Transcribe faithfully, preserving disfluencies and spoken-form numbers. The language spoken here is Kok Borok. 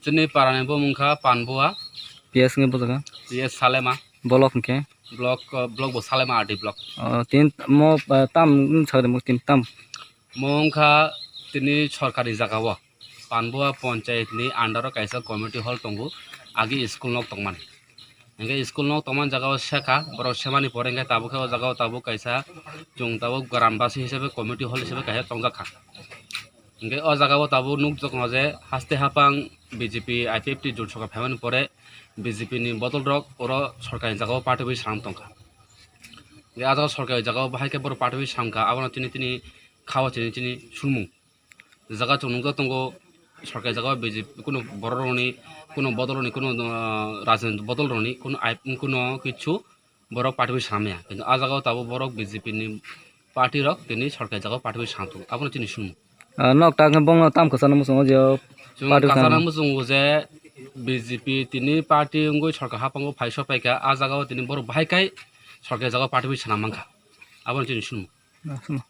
Chini parani bumung kha Panbua. P S wngkhe bo jaga? P S Salema. Block hwnkhe? Block, uh, block bo Salema R D block. Oh, tin mo, uh, tam wng sakhe mo tin tam? Mo wngkha tini sorkari jaga o. Panbua ponchayat ni under o kaisa community hall tongo. Agi school nok tongmani. Hingke school nok tongmani jaga o sekha, borok semani pore hingke tabuk khe o jaga o tabuk kaisa chwng tabuk Grambasi hisabe community hall hisabe kaisa tongjak kha. Hingke o jaga o tabuk nukjakno je haste hapang B J P I P F T jot sorkar phaimani pore B J P ni bodol rok oro sorkar ni jaga o party bai swnam tongkha. Hingke ah jaga o sorkar ni jaga o bahai khe borok party bai swnamkha, abono tini tini kha o chini chini sumung. Jaga chwng nukjak tongo, sorkari jaga o B J P kunu borok rokni, kunu bodol rokni, kunu, ah, rajniti bodol rokni, kunu ai-, kunu kichu borok party bai swnam ya. Kintu ah jaga o tabuk borok B J P ni party rok tini sorkari jaga o party bai swnam tongo. Abono chini sumung. Ah, nok ta khe bongno tam kwchana muchungo je o Chwng party kwchana swnam. Muchungo je B J P tini party wngwi sorkar haphango phai sopaikha, ah jaga o tini borok bahai khai sorkari jaga o party bai swnam mankha. Abono chini sumung. Ah, sumung.